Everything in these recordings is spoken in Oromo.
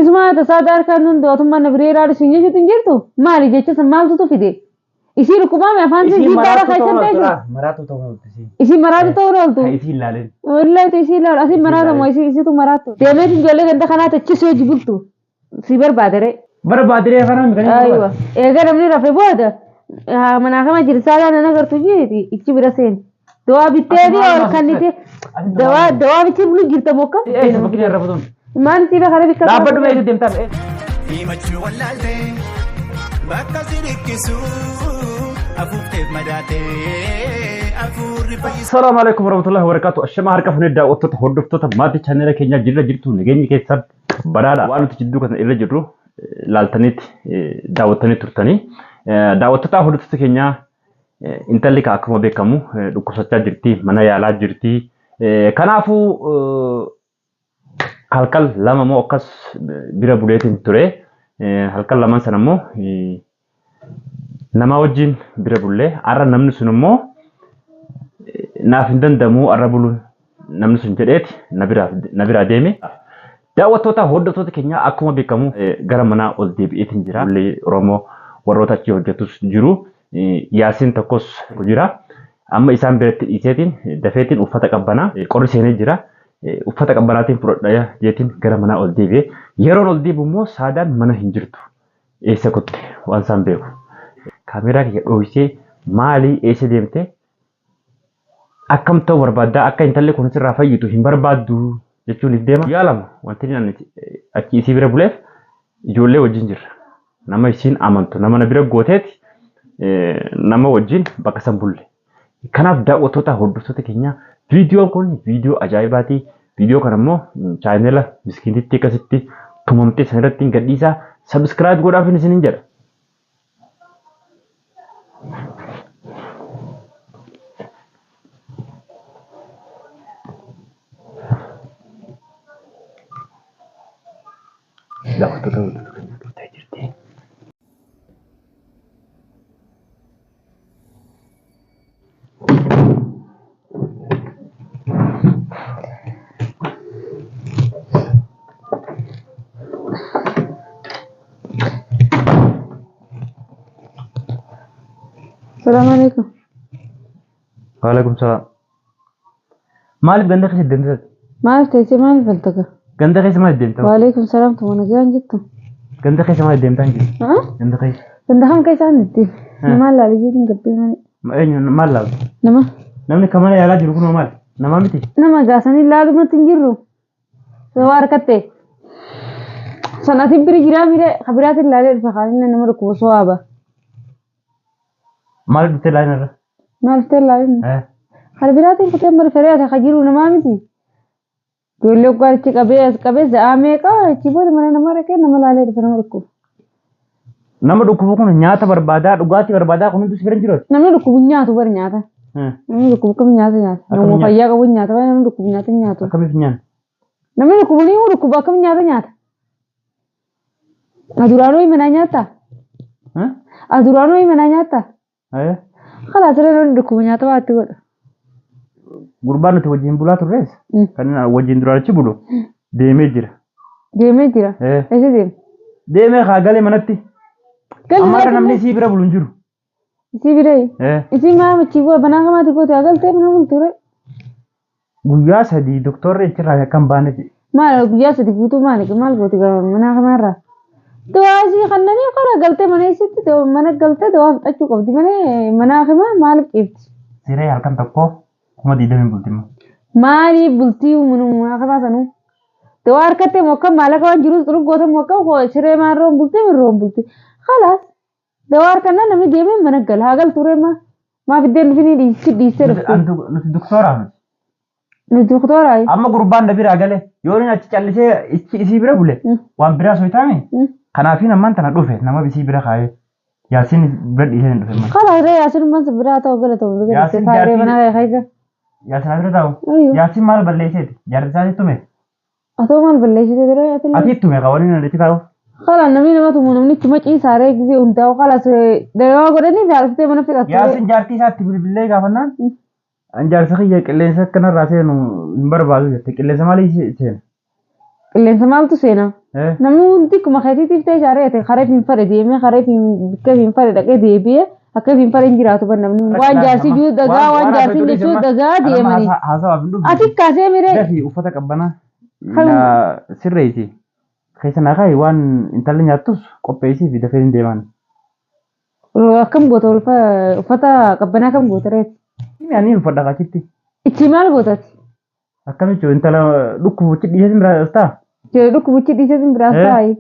Isumaa tasaa harkaan nun dootummaa na biree ilaalu siin jechuutu hin jirtu. Maali jecha san maaltu fide? Isii dhukkubaame afaan Isiin siin baara maraatu keessan ta'uu teessu. ooltu. Maraatu ta'uu ooltu isiin. Isii maraatu ta'uu ooltu. Kan isiin ilaalin. Wallahi isii ilaalu asii Isii maraata moo ilaalin. isii isiitu maraatu. Deemeetiin ijoollee ganda kanaa tachisuu hojii bultu. Si barbaadare. Barbaadiree afaan kan inni Aywa. barbaadu. Eega namni rafe booda manaa kama jirsaadhaan nan agartu jeeti ichi bira seeni. Dawaa bittee fi ol kannite dawaa dawaa bittee bulu jirta mokka. Eessa bakki inni rafutuun? Maal siira kana bikka. Dhaabbadhu mee eessa deemtaa? Himachuu wallaaltee bakka si dhikkisu afuufteef madaatee afuurri fayyisu. Assalamu alaikum warahmatullahi wabarakatuh. Ashama harka fuunee daawwattoota hordoftoota maatii chaanela keenyaa jirra jirtu nageenyi keessan badhaadha. Waan nuti jidduu kana irra jirru laaltaniitti daawwattanii turtanii. Daawwattoota hordoftoota keenyaa intalli akkuma beekamu dhukkubsachaa jirti, mana yaalaa jirti. Kanaafuu halkan lama moo akkas bira buleetiin ture. Halkan lamaan sana immoo nama wajjin bira bullee har'a namni sun immoo naaf hin danda'amu har'a buluun namni sun jedheeti na biraa deeme. Daawwattoota hordoftoota keenyaa akkuma beekamu gara manaa ol deebi'eetiin jira. Ijoollee Oromoo warroota achii hojjetus jiru. Yaasiin tokkos jira. Amma isaan biratti dhiiseetiin dafeetiin uffata qabbanaa qorri seenee jira. Uffata qabbanaatiin fudhadha jeetiin gara manaa ol deebi'e. Yeroon ol deebi'u immoo Saadaan mana hin jirtu. Eessa kutte waan isaan beeku. Kaameeraa kiyya dhooysee maalii eessa deemte akkam ta'uu barbaaddaa akka intalli kun sirraa fayyitu hin barbaaddu jechuun deema. Guyyaa lama wanti inni achi isii bira buleef ijoollee wajjin jirra. Nama isiin amantu nama na bira gooteeti nama wajjin bakka san bulle. Kanaaf daawwattoota hordoftoota keenyaa viidiyoon kun viidiyoo ajaa'ibaati. Viidiyoo kana immoo chaanela miskiintitti akkasitti tumamtee san irratti hin gadhiisaa. Subscribe godhaaf isiniin jedha. Daawwattoota hordoftoota keenyaa dhuftee jirti. Salaam alaikum. Waalaikum salaam. Maaliif ganda keessa deemte? Maaliif teessee maaliif faltaka? Ganda keessa maaliif deemte? Waalaikum salaam tuma nagaan jettu. Ganda keessa maaliif deemtaa hin jiru? Haa? Ganda keessa. Ganda kam keessa hin itti? Namaa laali jeetiin gabbee malee. Eenyu maal laaltu? Nama Namni kan mana yaalaa jiru kunoo maali? Nama miti? nama gaasanii laalumatti hin jirru. Sababa harkatte. Sanaatiin biri jiraa mire kabiraatiin laalee dhufe kaaninne nama dhukkuba so'aaba. Maaliif dhuftee laalin irra? Maal ta'e laalin? Kan biraatiin kutee mara feree ati kan jiru namaa miti. Ijoollee oggaa achi qabee as qabee za'aa meeqa achi booda mana namaa dhaqee nama laalee dhufe nama dhukkuba. Nama dhukkubu kun nyaata barbaadaa, dhugaatii barbaadaa kun hundi si bira hin jiru. Namni dhukkubu hin nyaatu bari nyaata. Namni dhukkubu kam nyaata nyaata. Akkam Namuma nyaata? fayyaa qabu hin nyaata malee namni dhukkubu nyaata hin nyaatu. Akkamiif nyaanna? Namni dhukkubu ni dhukkubu akkam nyaata nyaata. Aduraanuu manaa nyaata? Aduraanuu manaa nyaata? Kalaas irra namni dhukkubu nyaata waa itti godha. Gurbaan nuti wajjin bulaa turres kan inni wajjin duraan achi bulu deemee jira. Deemee jira. Eessa deeme? Deemee haa galee manatti. Galii Amma irra galii. namni isii bira bulu hin jiru. Isii biree. Isii maa machii bu'a banaa kamaati goote agaltee mana bultu ree. Guyyaa sadii doktorri achirraa akka hin baane jedhe. Maal guyyaa sadi guutuu maal maal gooti gara mana kamaarraa? Dawaa isii kannanii qara galtee mana isitti mana galtee dawaa fixachuu qabdi malee mana hakimaa maaliif ciifti? Siree halkan tokko 20,000 bulti immoo. Maaliif bultii mana hakimaa sanuu? Dawaa harkattee mokkam maallaqa waan jiruus xuruu goota mokkam siree maarroon bulti mirroon bulti. Khalaas dawaa harkannaa namni deemee mana gala haa galtuu reemaa maaf iddeen dhufinii dhiisti dhiistee dhufte. Nuti doktoraa miti. Nuti doktoraa. Amma gurbaan na biraa gale yoo inni achi callisee isii bira bule waan biraa soytaame kanaafin ammaan tana dhufe nama isii bira kaayee Yaasiin bira dhiisee hin dhufe mana. Kala irra Yaasiin man biraa ta'u gala ta'u bira Yaasiin taa'ee jaartii- mana keessa. Yaasiin bira taa'u. Ayyo. Yaasiin maal balleesseeti? Jaartii isaati tume. Atoo maal balleessite ture ati? Ati tume ka waliin itti taa'u. Kala namni nama tumu namni chuma ciisaaree gisee hundaa'u kala dawaa godhanii fi haasitee mana fixatu. Yaasiin jaartii isaatti bilbilee gaafannaan an jaarsa kiyya qilleensa akkanarraa seenu hin barbaadu jette. Qilleensa maalii seena? Qilleensa maaltu seena? Namni hundi akkuma keetiitiif ta'e jaareete karee fi hin fedhe deemee karee fi bakka fi hin fedhe dhaqee deebi'ee akka fi hin fedhe hin jiraatu ban namni hundi. Waan jaarsi jiru dhagaa waan jaarsi jechuu dhagaa deemanii. Haasawaaf hin dhufne. Ati kaasee miree. Dafi uffata qabbanaa na sirreessi. Keessa naa kaa'i waan intalli nyaattus qopheessii fi dafee hin deeman. Akkam goota uffata qabbanaa kam goota reeti? Ani uffadha achitti. Ichi maal gootati? Akkam jechuun intala dhukkubuchi dhiisee bira ta'a. Dhukkubichi dhiisee biraas taa'i.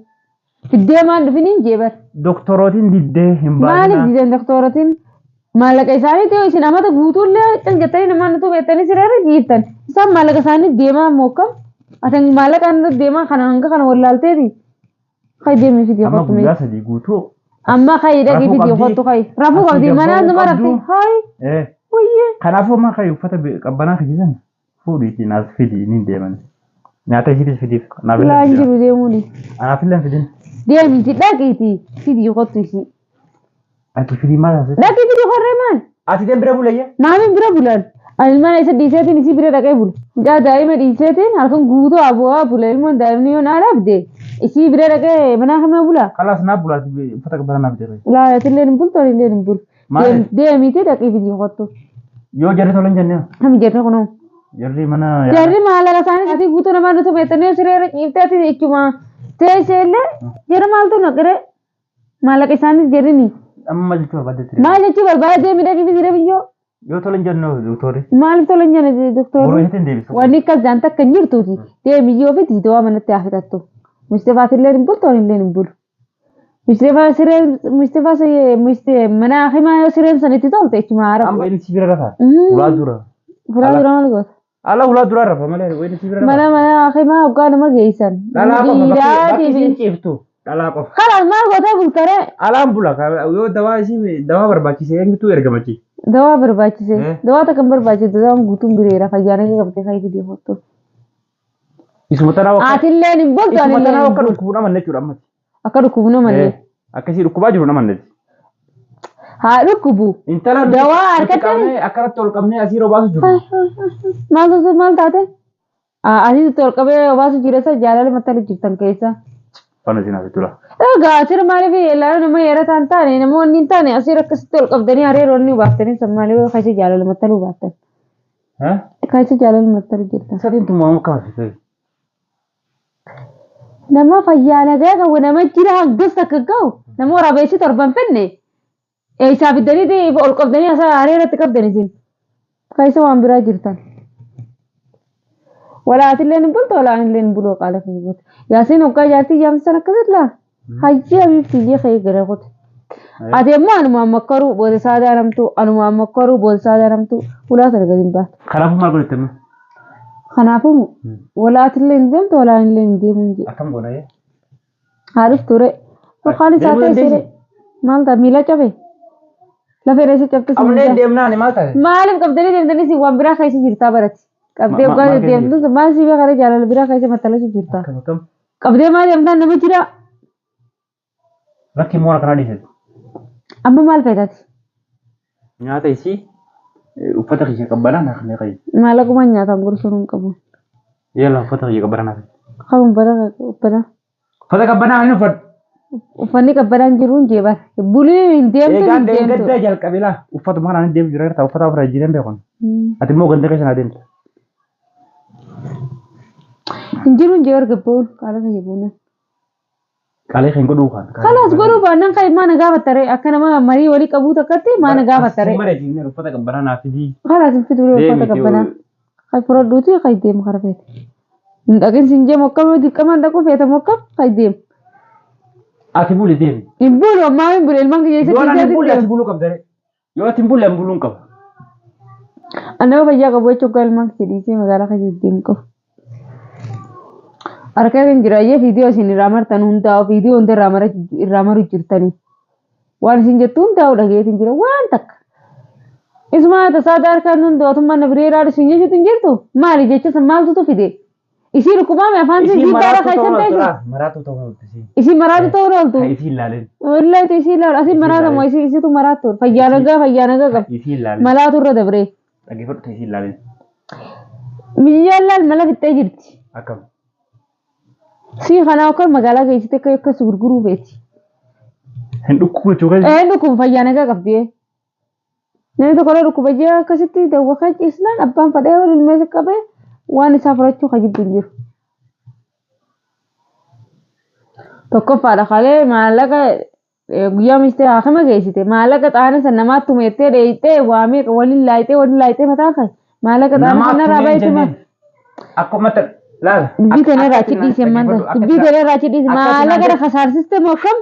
Fiddee maal dhufiniin jeebar. Doktorootiin diddee hin Maaliif didan doktorotiin maallaqa isaanii ta'e isin amata guutuullee cal jettanii namaan utuu beektanii sireerra jiiftan. Isaan maallaqa isaanii deemaa mokkam. Ati maallaqa inni deemaa kana hanga kana wallaalteeti. Kai deemee fidee Amma kottu guyyaa mee. 3 guutuu. Amma kai dhaqii Rafuu fidee qabdi. kottu kai. Rafuu Asii qabdi mana gabba'uu nama rafte. qabdu. Hai. Wayyee. Kanaafuu amma kai uffata qabbanaa kijisan fuudhiitii naaf fidi ni deeman. Nyaata isiitis fidiif. Naaf illee Laan fidin. jiru deemuuni. Anaaf illee fidin. Deemiti dhaqiiti fidii kottu isii. Ati fidii maal haasofte? Dhaqii fidii korree maal? Ati deem bira bulayya? Maamiin bira bulan. Ani ilmaan isa dhiiseetiin isii bira dhaqee bula. Mucaa daa'ima dhiiseetiin halkan guutuu abu'aa bula. Ilmoon daa'imni yoo naa dhabde isii bira dhaqee manaa kama bula. Kalaas naaf bula ati uffata qabbanaa naaf jedhe. Laa atillee hin bultu anillee hin bulu. Maaliif? Deemiti dhaqii fidii kottu. Yoo jarri tolan jennee. Kami jarri kunoo? Jarri mana yaala. Jarri maallaqa isaanii ati guutuu namaa nuti beektanii sireera ciiftee ati ichuma teessee illee jara maaltu naqire maallaqa isaanii jarri ni. Amma maal jechuu barbaadde ture? Maal jechuu barbaade deemi dhaqii fidii biyyoo? Yoo tolan jennoo doktorri. Maaliif tolan jenne Boroo doktorri? isheetti hin deebisu. Wanni akkas jaan takka hin jirtuuti. Deemi yoo fidi dawaa manatti haa fixattu. Mustafaatillee hin bultu anillee hin bulu. Mustafaa sireen Mustafaa mana himaa yoo sireen san itti tolte ichuma haara. Amma inni si bira rafa. Ulaa dura. Fulaa dura maal goota? Ala ulaa dura rafa malee inni si bira rafa. Mana mana himaa hoggaa nama geessan. Dhalaa qofa bakki Dhiiraatii isiin fi ciiftu. Dhalaa qofa. Kalaas maal gootee bultaree? Alaan bula yoo dawaa isii dawaa barbaachise eenyutu ergamachi. Dawaa barbaachise. Dawaa takka hin barbaachise dawaan guutuun bireera fayyaa naga qabdee fayyadee deemtu. Isuma tanaa wakka Atilleen hin bultu isuma anilleen tanaa hin wakka bultu. dhukkubuu namanne jechuudha ammatti. Akka dhukkubu namanne. Akkasii dhukkubaa jiru namanne. Haa dhukkubu. Intala nuti Dawaa nuti harkatti qabnee akkanatti ol qabnee asii yeroo baasu jiru. Maal taate maal taate? Asitti ol qabee obaasu jira isa jaalala mattala jirtan keessa. Fana isin hafe tura. Egaa asirra maaliif ilaalu nama yeroo ta'an taane namoonni hin taane asirra akkasitti ol qabdanii hariiroo inni baaftanii san maaliif keessa jaalala mattaluu baattan? Keessa jaalala mattaluu jirtan. Satiin tumamu akka hafe. Nama fayyaa nagaa qabu nama jira hangas akka ga'u nama waraabeessi torban fenne eessaa fiddanii ol qabdanii asa hariirratti qabdan isin. Keessa waan biraa jirtan. Walaa atillee hin bultu walaa anillee hin buluu qaala kan goote. Yaasiin hoggaa jaartii jaamsan akkasitti laa. Hajji abiibti iyyee ka'ee gara kote. Ati ammoo anumaan makkaruu booda saadaa namtu anumaan makkaruu booda saadaa namtu ulaa sana gadi hin baatu. Kanaafuu maal godhette amma? Kanaafuu walaa atillee hin deemtu walaa anillee hin deemu hin jedhu. Akkam goona? Haa dhuftu ree. Yookaan isaa Deemuu ta'e dandeessi? siree. Maal ta'a miila cabe? Lafee reessa cabte si Qabnee miidhaa. deemnaani maal taate? Maaliif qabdanii deemtanii si waan biraa keessa jirtaa barati? Qabdee Ma- hoggaa maal keessa deemtu maal si beekaa jaalala biraa keessa maxxansu jirta. Akkam akkam? Qabdee maal deemtaan nama jira? Rakki moora kanaa dhiisate. Amma maal fayyadaati? Nyaata isii uffata kiyya qabbanaa naaf mee qayi. Maallaquma nyaataan gorsuun hin qabu. Yalla uffata kiyya qabbanaa naaf. Qabu bara bara. Uffata qabbanaa hin uffadhu. Uffanni qabbanaan jiru hin jeebar. Bulii hin deemtu Eegaan hin deemtu. deeggadda jalqabe laa uffatuma kanaan deemu jira gartaa uffata ofirra jijjiireen beekon. Ati immoo ganda keessa naa deemta. Hin jiru hin jeebar gabboon qaala fayyadamuun. Qaalee kan godhuu kan. Kalaas godhuu baannaan kan maana gaafattare akka nama marii walii qabuu takkatti maana gaafattare. Mara jignee uffata qabbanaa naaf fidii. Kalaas hin fidu uffata Deemiti. qabbanaa. Kan fudhadhuuti kan deemu kara feete. Hin dhaqin sin jeemu akkam dirqamaan dhaquu feetamu akkam kan deemu. Ati buli deemi. Hin bulu ammaa hin bulu ilmaan kiyya Yoo isa ani hin bulle ati deemu. buluu qabda. Yoo ati hin bulle ani buluun qaba. Ani nama fayyaa qabu jechuun kan ilmaan kiyya dhiisee magaalaa keessa deemu qabu. Harka kan jiraayyee viidiyoo isin irraa martan hundaa'u viidiyoo hunda irraa mara irraa maru jirtanii. Waan isin jettu hundaa'u dhageetiin jira waan takka. Isuma tasaa harkaan hundi mootummaan na biree irraa isin jechuutu hin jirtu maali jecha san maaltu fide? Isii dhukkubaame afaan isin Isiin jiidhaa maraatu keessan ta'uu teessu. ooltu. Maraatu ta'uu ooltu isiin. Isii maraatu ta'uu ooltu. Ka isiin ilaalin. Wallahi isii ilaalu asii Isii maraata moo ilaalin. isii isitu maraatu fayyaa nagaa fayyaa nagaa Ka qaba. isiin ilaalin. Malaatu irra dabree. Dhaggeeffadhu ta isiin ilaalin. Miyyaan laal mala fixxee jirti. Akkam. Sii kanaa akka magaalaa geessite akka akkas gurguruu feeti. Hin dhukkubu jechuu keessa. Ee dhukkuba fayyaa nagaa qabdi. Namni tokko illee dhukkuba jee akkasitti dawwakee ciisnaan abbaan fadhee wal ilmeessa qabee waan isaa fudhachuu ka jibbu hin jiru. Tokkoffaadha kalee maallaqa guyyaa mistee haakima geessite maallaqa xaana san namaatti tumeettee dheeyxee waa meeqa waliin laayixee waliin laayixee mataa kan maallaqa xaana Namaaf san narraa tumee hin baay'ee jenneen. Akkuma laala. Dubbii tana irraa achi dhiise maanta. Dubbii tana irraa achi dhiise. Akka ati naan Maallaqa jette- kasaarsiiste moo akkam?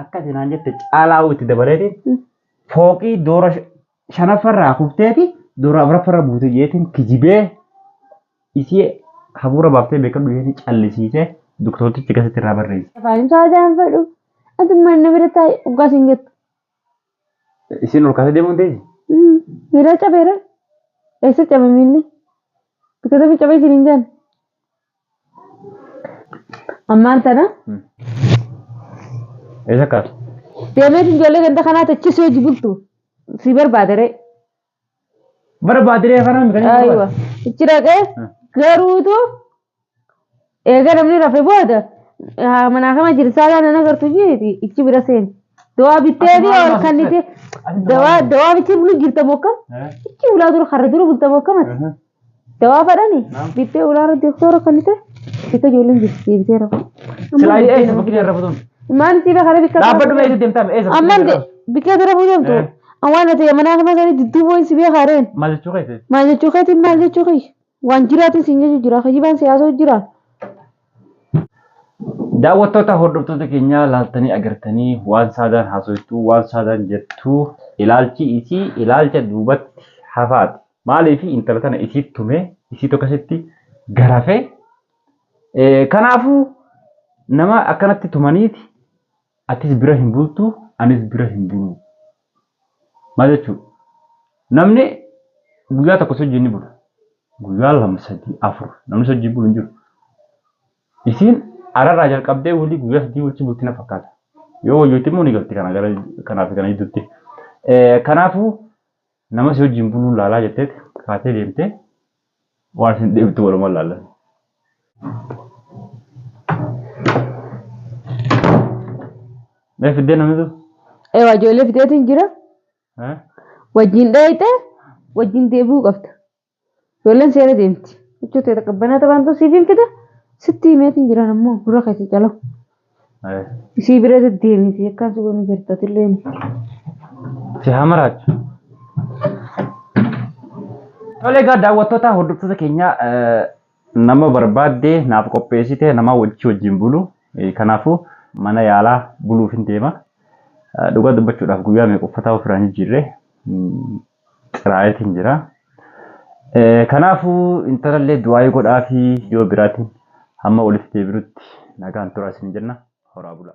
Akka ati naan jette caalaa itti dabaleetiin fooqii doora shanaffarraa kufteeti doora afuraffarra buute jeetiin kijibee isii hafuura baaftee beekadhu jeetiin callisiisee doktortichi akkasitti irraa barreesse. Afaan isaa ajaan fedhu. Ati mana bira taa'e dhugaa siin jettu. Isiin ol kaasee deemuun teessi. Miila cabeera. Eessa cabe miilli? Bikka tafi cabee isin hin jaan. Ammaan tana Eessa kaatu? deemeetiin ijoollee ganda kanaa tachisuu hojii bultu si barbaada ree. Barbaadiree afaan kan Aywa. Ichi dhaqee garuutu eega namni rafe booda manaa kama jirsaa nan agartu jeeti ichi bira seeni. Dawaa bittee fi ol kannite dawaa dawaa bittee bulu jirta moo akkam? Ichi ulaa dura har'a dura bulta moo akkam ati? Dawaa fadhani bittee ulaa irra doktora kannite bikka ijoolleen jirti deebitee rafu. Silaa eessa bakki irra futuun? Maal si beekara bikka Dhaabbadhu mee eessa deemtaa eessa? Amman bikka dura fuutamtu. Waan ati manaa kama sanii dudduuboo si beekareen. Maal jechuu keessa? Maal jechuu keetiin maal jechuu kee? Waan jiraatin siin jechuu jira. Kijibaan siyaasa jira. Daawwattoota hordoftoota keenyaa laaltanii agartanii waan saadaan haasoftu waan saadaan jettu ilaalchi isii ilaalcha duubatti hafaati. Maaliif intala tana isii tume isii tokkositti garafe. Kanaafuu nama akkanatti tumaniiti atis bira hin bultu anis bira hin bulu. Maal jechuudha? Namni guyyaa tokko si wajjin ni bula. Guyyaa lama sadii afur namni si wajjin bulu hin jiru. Isiin ararraa jalqabdee walii guyyaa sadii wajjin bulti na fakkaata. Yoo wayyooti immoo ni galti kana gara kanaa fi kana gidduutti. Kanaafuu nama si wajjin buluu laalaa jetteet kaatee deemtee waan isin deemtu walumaan laallan. Mee fiddee namni sun? Ewa ijoollee fiteetiin jira. Wajjin dheeyte wajjin deebi'uu qabda. Ijoolleen seera deemti. Jechuun ta'e qabbanaa taphaan siif hin fida. Sitti himeetiin jiran ammoo gurra keessa calawu. Isii bira deddeemiti akkaan si goonu jirtatillee. Si haa maraachu. Tole egaa daawwattoota hordoftoota keenyaa nama barbaaddee naaf qopheessite nama wajji wajjin bulu. Kanaafuu mana yaalaa buluuf hin deema. Dhugaa dubbachuudhaaf guyyaa meeqa uffata ofirraa hin jijjiirre xiraa'eetiin jira. Kanaafuu intalallee du'aayii godhaa fi yoo biraatiin hamma walitti deebinutti nagaan turaa isin jenna. Horaa bulaa.